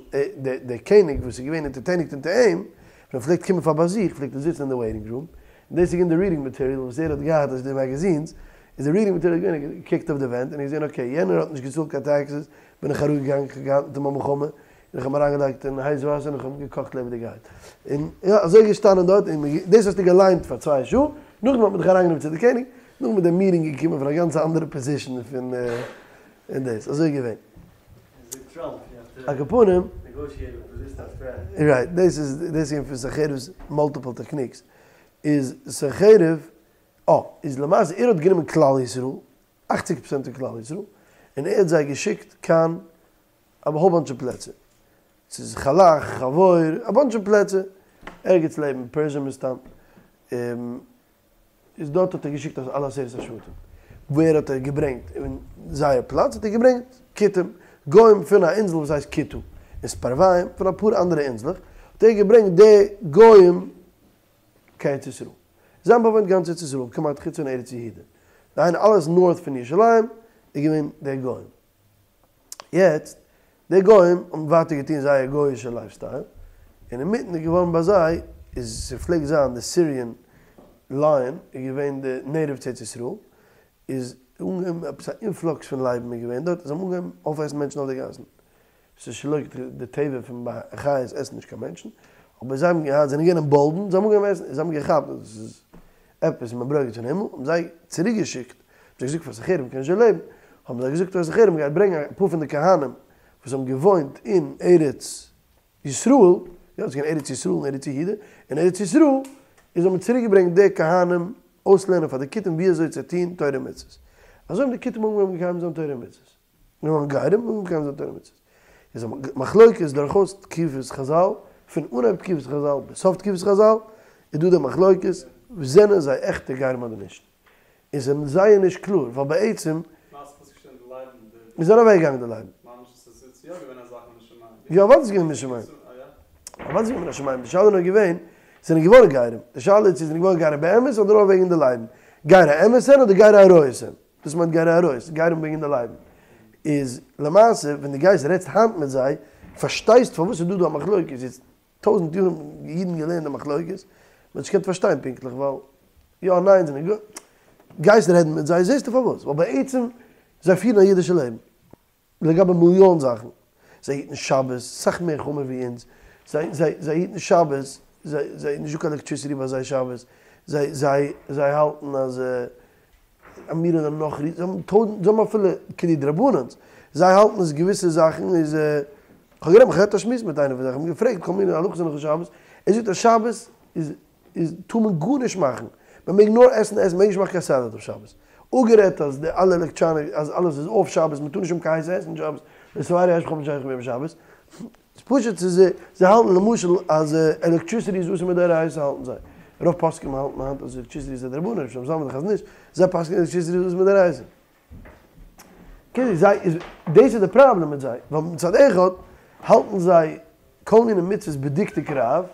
דער קעניג וואס איז געווען אונטערטעניגט אונטער אים, ווען ער פלעגט קומען פאר באזוך, פלעגט ער זיצן אין די וועיטינג רום, און דאס איז געווען די רידינג מאטעריאל וואס ער האט געהאט, אזוי די מעגעזינס, איז די רידינג מאטעריאל געווען, ער האט געקוקט אויף די ווענט און געזען אקעי, יענער האט נישט געצאלט קיין טעקסעס, בין איך אראפגעגאנגען, איך האב געהאט מיט אים א מלחמה, און איך האב אים אריינגעלייגט אין הייס וואסער און איך האב אים געקאכט לעבעדיגערהייט. און יא, אזוי געשטאנען דארט, און דאס האסטו געליינט פאר צוויי שעה, נאכדעם האט מען דיך אריינגענומען צו די קעניג, נאכדעם איז די מיטינג געקומען פון א גאנץ אנדערע פאזישאן פון. און דאס אזוי געווען. על כל פנים. רייט, דאס איז דאס איז געווען פון סנחריב'ס מאלטיפעל טעקניקס. איז סנחריב, אה, איז למעשה ער האט גענומען כלל ישראל, אכציג פראצענט פון כלל ישראל, און ער האט זיי געשיקט קיין א האול באנטש אוו פלעצער. ס'איז חלח, חבור, א באנטש אוו פלעצער. ערגעץ לעבן פערזשע מסתם. איז דארט האט ער געשיקט אלע עשרת השבטים, ווער האט ער געברענגט אין זייער פלאץ האט ער געברענגט כותים, גוים פון א אינזל וואס הייסט כותה, און ספרווים פון אפאר אנדערע אינזלעך, האט ער געברענגט די גוים קיין ארץ ישראל, זיי האבן באוואוינט גאנץ ארץ ישראל כמעט חוץ פון ארץ יהודה, דהיינו אלעס נארט פון ירושלים איז געווען די גוים. יעצט, די גוים האבן ווייטער געטון זייער גוי'אישע לייף סטייל, און אינמיטן איז געווארן ביי זיי, איז ס'פלעגט זיין די סיריען לייען איז געווען די נעטיוו צו ארץ ישראל, איז אנגעהויבן עפעס א אינפלאקס פון לייבן איז געווען דארט, זיי האבן אנגעהויבן אויפעסן מענטשן אויף די גאסן. ס'איז שלא די טבע פון חיות עסן נישט קיין מענטשן, אבער זיי האבן געהאט, זענען געווען עמבאלדענד, זיי האבן אנגעהויבן עסן, און זיי האבן געכאפט אז עס איז עפעס מען ברוגז פון הימל, האבן זיי צוריק געשיקט, האבן זיי געזאגט פאר סנחריב מ'קען נישט דערלעבן, האבן זיי געזאגט פאר סנחריב מ'גייט ברענגען אפאר פון די כהנים וואס האבן געוואוינט אין ארץ ישראל, יא עס איז געווען ארץ ישראל און ארץ יהודה, אין ארץ ישראל איז האט מען צוריק געברענגט די כהנים אויסלערנען פאר די כותים ווי אזוי צו טון תורה ומצוות, אזוי האבן די כותים אנגעהויבן מקיים זיין תורה ומצוות. געווארן גרים און מקיים זיין תורה ומצוות. איז א מחלוקת דורכאויס תקופת חזל, פון אנהייב תקופת חזל ביז סוף תקופת חזל, איז דא די מחלוקת, זענען זיי עכטע גרים אדער נישט. און ס'איז זייער נישט קלאר, ווייל בעצם. איז זענען אוועק געגאנגען די לייבן. יא אוודאי איז געווען משמים. אוודאי איז געווען מן השמים, די שאלה איז נאר געווען, זענען געווארן גרים. די שאלה איז צו זענען געווארן גרים באמת אדער נאר וועגן די לייבן. גרי אמת הן אדער גרי אריות הן. דאס מיינט גרי אריות, גרים וועגן די לייבן. איז למעשה ווען דו גייסט רעדסט היינט מיט זיי, פארשטייסט פארוואס ס'איז דא דא א מחלוקת, יעצט טויזנט יאר האבן אידן געלערנט די מחלוקת, מ'האט נישט געקענט פארשטיין פונקטליך ווייל יא ניין זענען גרים, גייסט רעדן מיט זיי זעסטו פארוואס, ווייל בעצם זיי פירן א אידישע לעבן. לגבי מיליאן זאכן, זיי היטן שבת סאך מער חמור ווי אונז, זיי זיי זיי היטן שבת, זיי זיי נישטא קיין עלעקטריסיטי ביי זיי שבת, זיי זיי זיי האלטן אז אמירה לנכרי, זיי האבן טויזנט, זיי האבן אפילו כאילו דרבנן'ס, זיי האלטן אז געוויסע זאכן איז, כ'האב גערעדט, כ'האב געהאט א שמועס מיט איינער פון זיי, כ'האב אים געפרעגט כל מיני הלכות אין הלכות שבת, ער זאגט אז שבת איז איז טאר מען גארנישט מאכן, מען מעג נאר עסן עסן, מען מעג נישט מאכן קיין סעלעד אויף שבת, אפגערעדט אז די אלע עלעקטראניק אז אלעס איז אויף שבת, מען טאר נישט האבן קיין הייסע עסן שבת, לא תבערו אש בכל מושבכם ביום השבת, ס'איז פשוט צו זיי זיי האלטן למשל אז עלעקטריסיטי איז אסור מדאורייתא האלטן זיי, רוב פוסקים האלטן היינט אז עלעקטריסיטי איז א דרבנן, ר' שלמה זלמן די חזון איש, זיי פסק'נען עלעקטריסיטי איז אסור מדאורייתא. כאילו זיי איז דאס איז די פראבלעם מיט זיי, ווייל מצד אחד האלטן זיי כל מיני מצוות בדקדוק רב,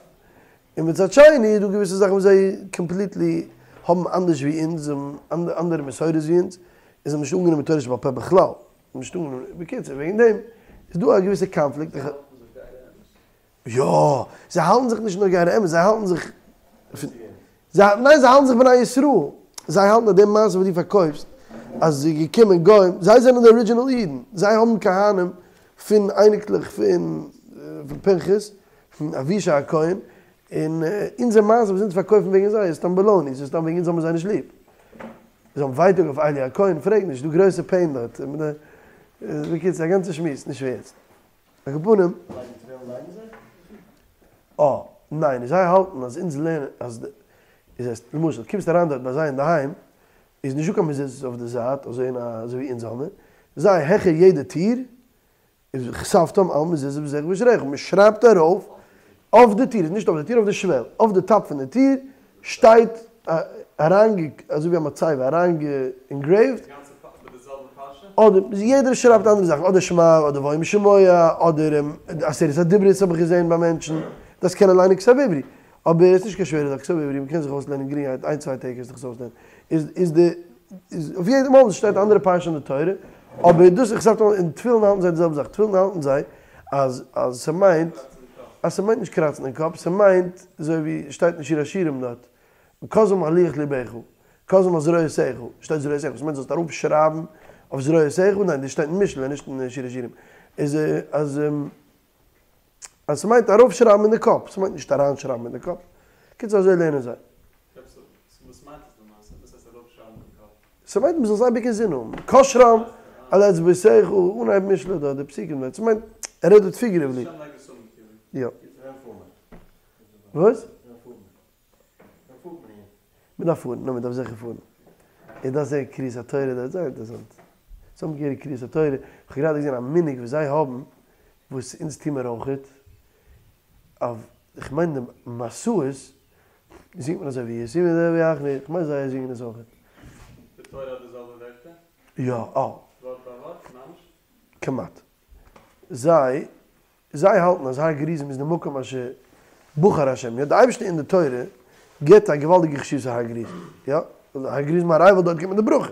און מצד שני איז דא געוויסע זאכן וואס זיי קאמפליטלי האבן אנדערש ווי אונז, זיי האבן אנדערע מסורות ווי אונז, און זיי האבן נישט אנגענומען תורה שבעל פה בכלל, נישט אנגענומען, בקיצור וועגן דעם איז דא א געוויסע קאנפליקט. זיי האלטן זיך גייער אמת? יא! זיי האלטן זיך נישט נאר גייער אמת, זיי האלטן זיך, זיי, ניין זיי האלטן זיך בני ישראל, זיי האלטן אז די מעשה וואס דו פארקויפסט אז ס'איז געקומען גוים, זיי זענען די ארידזשינעל אידן, זיי האבן כהנים פון אייניקלעך פון פנחס, פון אבישי הכהן, און אונזער מעשה וואס אונז פארקויפן וועגן זיי איז סתם בעלאוני, ס'איז סתם וועגן אונז האבן זיי נישט ליב. זיי האבן ווייטאג אויף עלי הכהן, פרעג נישט, דא גרויסע פעין דארט. בקיצור, א גאנצע שמועס, נישט פאר יעצט. על כל פנים. לייגן תפילין לייגן זיי? אה, ניין, זיי האלטן אז אונז לערנען אז די, איז עס, למשל, קומסט אריין דארט ביי זיי אינדערהיים, איז נישטא קיין מזוזות אויף די זייט, אזוי אין א, אזוי ווי אונז האמיר, זיי העכער יעדע טיר, איז וכתבתם על מזוזות ביתך ובשעריך, מען שרייבט ארויף אויף די טיר, נישט אויף די טיר, אויף די שוועל, אויף די טאפ פון די טיר שטייט אריינגע, אזוי ווי א מצבה, אריינגע אינגרעיווד, אדער יעדער שרייבט אנדערע זאכן, אדער שמע, אדער והיה אם שמוע, אדער עשרת הדיברות האב איך געזען ביי מענטשן, דארפסט קענען ליינען כתב עברי, אבער עס איז נישט קיין שווערע זאך, כתב עברי, מען קען זיך אויסלערנען גרינגערהייט, איין צוויי טעג קענסטו זיך עס אויסלערנען, איז איז די איז אויף יעדע מאל שטייט א אנדערע פרשה אין די תורה, אבער דאס איך זאג אין תפילין האלטן זיי די זעלבע זאך, תפילין האלטן זיי אז אז ס'מיינט אז ס'מיינט נישט קראצן אין קאפ, ס'מיינט אזוי ווי שטייט אין שיר השירים דארט, כתבם על לוח לבך, כתבם על זרועותיך, שטייט זרועותיך, וואס מיינט זאלסט אראפ שרייבן אויף זרועותיך, ניין דאס שטייט אין משלי נישט אין שיר השירים, איז אז. אז ס'מיינט ארויפשרייבן אין די קאפ, ס'מיינט נישט אריינשרייבן אין די קאפ. קיצור אזוי לערנען זיי. ס'מיינט מ'זאל עס אייביג אינזין האבן. קשרם על אצבעותיך, אנהייב משלי דארט די פסוקים דארט. ס'מיינט, ער רעדט דארט פיגערעוולי. יא. וואס? מ'דארף פארן, נו מ'דארף זיכער פארן. איך דארף זען קריאת התורה דארט, זייער אינטערעסאנט. זיי האבן געהעריג קריאת התורה, איך האב גראדע געזען א מנהג וואס זיי האבן, וואס אונז טוהן מיר אויכעט, אויף, איך מיין די מסעות זינגט מען אזוי ווי ישימו ויחנו, איך מיין זיי זינגען עס אויכעט. די תורה האט די זעלבע ווערטער? יא, אה. ווארט ביי ווארט, ממש? כמעט. זיי זיי האלטן אז הר גריזים איז די מקום אשר בחר השם, יא, די אייבערשטער אין די תורה גיבט א געוואלדיגע חשיבות פאר הר גריזים, יא, הר גריזים הר עיבל דארט גיבט מען די ברכה,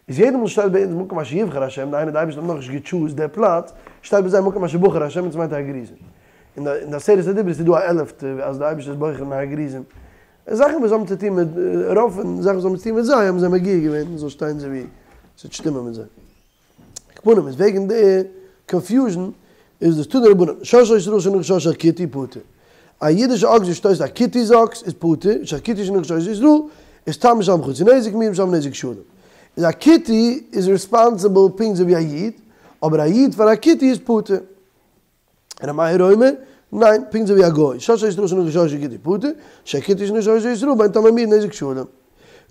איז יעדע מאל שטייט ביי אונז מקום אשר יבחר השם, דהיינו די אייבערשטער האט נאכנישט געטשוזט די פלאץ, שטייט ביי זיי מקום אשר בחר השם און ס'מיינט הר גריזים. אין די עשרת הדיברות איז דא א עלעפטע אז די אייבערשטער איז בוחר אין הר גריזים. זאכן וואס האבן צו טון מיט, רוב פון זאכן וואס האבן צו טון מיט זיי האבן זיי מגיה געווען ס'זאל שטיין אזוי ווי ס'וועט שטימען מיט זיי. על כל פנים איז וועגן די קאנפיוזשן איז דאס תנו רבנן שור של ישראל שנגח שור של כותי פטור. א אידישע אקס וואס שטויסט א כותי'ס אקס איז פטור, של כותי שנגח שור של ישראל איז תם משלם חצי נזק מועד משלם נזק שלם. איז א כותי איז ריספאנסיבל פונקט אזוי ווי א איד, אבער א איד פאר א כותי איז פטור. ר' מאיר אומר, ניין, פונקט אזוי ווי א גוי, שור של ישראל שנגח שור של כותי פטור, של כותי שנגח שור של ישראל בין תם למועד נזק שלם.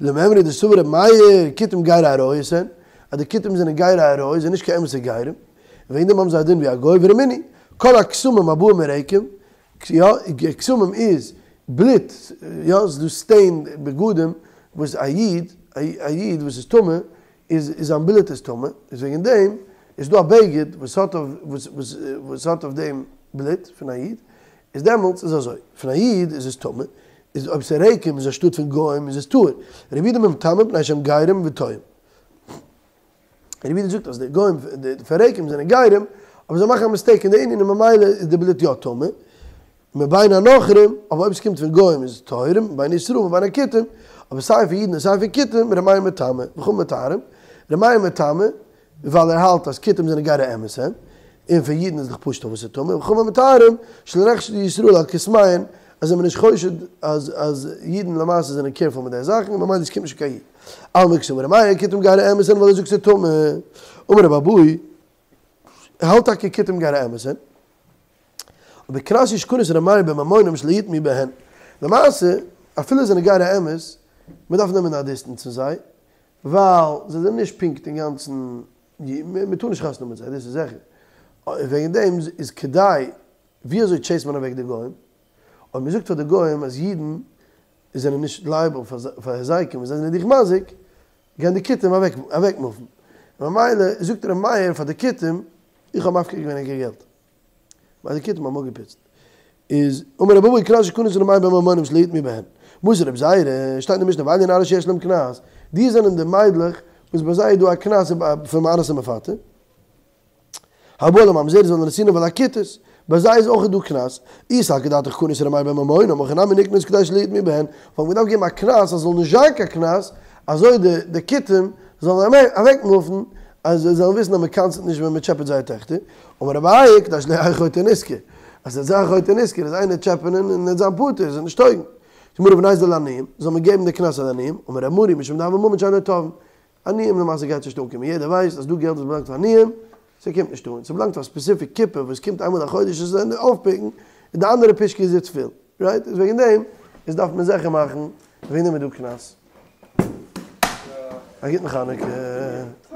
למימרא דסבר ר' מאיר, כותים גרי אריות הן, אז די כותים זענען גרי אריות, זענען נישט קיין אמת'ע גרים, וועגן דעם האבן זיי א דין ווי א גוי, ורמינהי, כל הכתמים הבאים מרקם, יא, כתמים איז בלוט, יא, ס'איז דא סטעין בגדים וואס א איד, א איד וואס איז טמא, איז איז זיין בלוט איז טמא, איז וועגן דעם איז דא א בגד וואס האט אויף וואס וואס וואס האט אויף דעם בלוט פון א איד, איז דעמאלטס איז אזוי, פון א איד איז עס טמא, איז אויב ס'איז רקם איז א שטאט פון גוים איז עס טהור, רבי יהודה אומר מטמא מפני שהם גרים וטועים. רבי יהודה זאגט אז די גוים די פון רקם זענען גרים, אבער זיי מאכן א מיסטעיק אין די ענין און ממילא איז די בלוט יא טמא. מבין הנכרים, אבער אויב עס קומט פון גוים איז עס טהורים, מבין ישראל מבין הכותים, אבער סיי פון אידן און סיי פון כותים, ר' מאיר מטמא, וחכמים מטהרים, ר' מאיר מטמא, ווייל ער האלט אז כותים זענען גרי אמת הם, און פון אידן איז דאך פשוט פארוואס ס'איז טמא, וחכמים מטהרים שלא נחשדו ישראל על כתמיהן, אז זעמיר נישט חושד אז אז אידן למעשה זענען careful מיט די זאכן, ממילא עס קומט נישט קיין איד. אלמא קסבר ר' מאיר כותים גרי אמת הן ווייל ער זאגט ס'איז טמא. אמר רבי אבהו, ער האלט טאקע כותים גרי אמת הן. אבער קנס הוא שקנס ר' מאיר בממונם שלא יטמאו בהן. למעשה, אפילו זענען גרי אמת, מען דארף נעמען א distance פון זיי, ווייל זיי זענען נישט פונקט אינגאנצן, מען טאר נישט חתונה האבן מיט זיי, דאס איז זיכער. וועגן דעם איז כדאי, ווי אזוי chase ט מען אוועק די גוים? אויב מען זאגט פאר די גוים אז אידן זענען נישט liable פאר היזקים און זיי זענען דיך מזיק, גייען די כותים אוועק move ן. ממילא זאגט ר' מאיר פאר די כותים, איך האב מפקיר געווען ענקער געלט. ווייל די כותים האבן אפגעפוצט. איז אמר רבי אבהו קנס שקנס ר' מאיר בממונם שלא יטמאו בהן. מתיב רבי זירא, שטייט אין די משנה ואלו נערות שיש להם קנס, די זענען די מיידלעך וואס ביי זיי איז דא א קנס פון מאנס ומפתה. הבא על הממזרת ועל הנתינה ועל הכותית, ביי זיי איז אויך דא קנס, אי סלקא דעתך קנס ר' מאיר בממונם, הכי נמי נקנוס כדי שלא יטמאו בהן, ווייל מען דארף געבן א קנס אז ס'זאל נישט זיין קיין קנס, אזוי די די כותים זאלן אוועק move ן, אז זיי זאלן וויסן אז מען קנס'ט נישט ווען מען טשעפעט זייער טעכטער, אמר אביי כדי שלא יהא חוטא נשכר, אז ס'וועט זיין חוטא נשכר איז איינער טשעפענען און ער וועט זיין פטור, עס וועט נישט טויגן. גמרא וניתביה לעניים, זאל מען געבן די קנס פאר די עניים, אמר רב מרי משום דהוי ממון שאין תובעין, עניים למעשה גייט נישט אנקומען, יעדער ווייסט אז דא געלט וואס באלאנגט פאר עניים, ס'קומט נישט אן, ס'באלאנגט פאר א specific קופה וואס קומט איינמאל א חודש עס אויפ pick ן, און די אנדערע פישקע איז יעצט פול, right? איז וועגן דעם איז דארף מען זיכער מאכן, וועגן דעם איז דא קנס. א גוטן חנוכה.